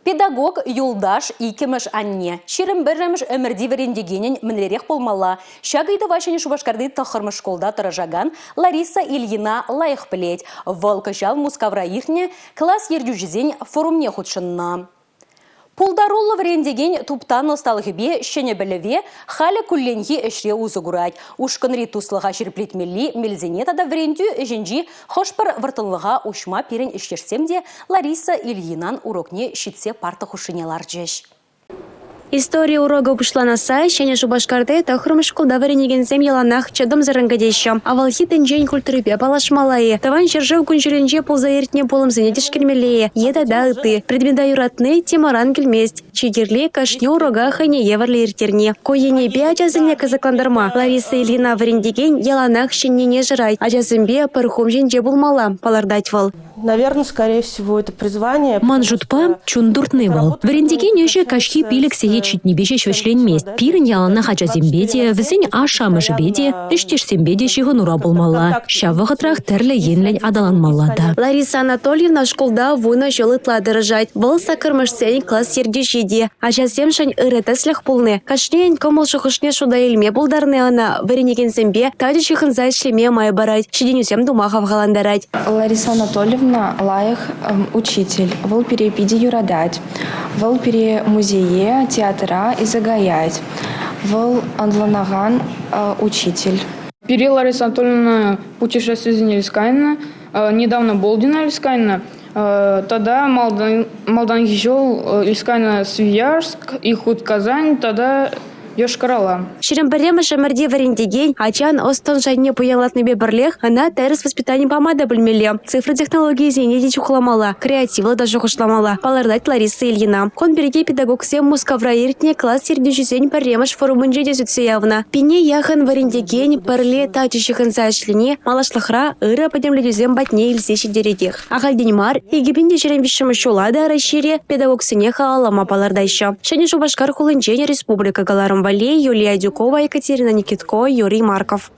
Педагог, юлташ, иккӗмӗш анне. 21-мӗш ӗмӗрти вӗрентекенӗн мӗнлерех пулмалла? Ҫак ыйтӑва Ҫӗнӗ Шупашкарти тӑххӑрмӗш шкулта тӑрӑшакан Лариса Ильина лайӑх пӗлет. Вӑл кӑҫал Мускавра иртнӗ класс ертӳҫисен форумне хутшӑннӑ. Пултаруллӑ вӗрентекен туптанӑ ӑсталӑхӗпе ҫӗнӗ пӗлӗве халӗ кулленхи ӗҫре усӑ курать. Ушкӑнри туслӑха ҫирӗплетмелли мелсене тата вӗрентӳ ӗҫӗнчи хӑш-пӗр вӑрттӑнлӑха уҫма пирӗн ӗҫтешсем те Лариса Ильинан урокне ҫитсе парта хушшине ларчӗҫ. Истори урокӗ пуҫланасса Ҫӗнӗ Шупашкарти тӑххӑрмӗш шкулта вӗренекенсем яланах чӑтӑмсӑррӑн кӗтеҫҫӗ. Авалхи тӗнчен культурипе паллашмалла-и, тӑван ҫӗршыв кун-ҫулӗнче пулса иртнӗ пулӑмсене тишкермелле-и е тата ытти. Предмета юратни темӑран килмест. Чи кирли – кашни урока хӑйне евӗрлӗ ирттерни. Ку енӗпе ачасене кӑсӑклантарма Лариса Ильина вӗрентекен яланах ҫӗннине шырать. Ачасемпе пӗр хум ҫинче пулмалла, палӑртать вӑл. Наверное, скорее всего, это призвание. Ман шутпа, чун туртни вӑл. Вӗрентекен ӗҫӗ каҫхи пилӗк сехет ҫитнипе ҫеҫ вӗҫленмест. Пирӗн яланах ачасемпе те, вӗсен ашшӗ-амӑшӗпе те, ӗҫтешсемпе те ҫыхӑнура пулмалла. Ҫав вӑхӑтрах тӗрлӗ енлӗн аталанмалла та. Лариса Анатольевна шкулта вунӑ ҫул ытла тӑрӑшать. Вӑл саккӑрмӗшсен класс ертӳҫи те. Ачасемшӗн ырӑ тӗслӗх пулни, кашнийӗн кӑмӑл-шухӑшне шута илме пултарни ӑна вӗренекенсемпе тачӑ ҫыхӑнса ӗҫлеме май парать, ҫитӗнӳсем тума хавхалантарать. Лариса Анатольевна лайӑх учитель. Вӑл пире питӗ юратать. Вӑл пире музее, театра илсе каять. Вӑл ӑнланакан учитель. Пире Лариса Анатольевна путешествисене илсе кайнӑ, недавно Болдина илсе кайнӑ. Тата малтанхи ҫул илсе кайнӑ Свияжск, Ихут Казань тата Йошкар-Ола. 21-мӗш ӗмӗрте вӗрентекен ачан ӑс-тӑн шайне пуянлатнипе пӗрлех ӑна тӗрӗс воспитани пама та пӗлмелле, цифра технологийӗсене те чухламалла, креативлӑ та шухӑшламалла, палӑртать Лариса Ильина. Кун пирки педагогсем Мускавра иртнӗ класс ертӳҫисен пӗрремӗш форумӗнче те сӳтсе явнӑ. Пине яхӑн вӗрентекен пӗрле тачӑ ҫыхӑнса ӗҫлени малашлӑхра ырӑ пӗтӗмлетӳсем патне илсе ҫитеретех. Ахальтен мар 2023 ҫула та Раҫҫейре педагогсене халаллама палӑртаҫҫӗ. Ҫӗнӗ Шупашкар хулинчен республика кӑларӑм валли Юлия Адюкова, Екатерина Никитко, Юрий Марков.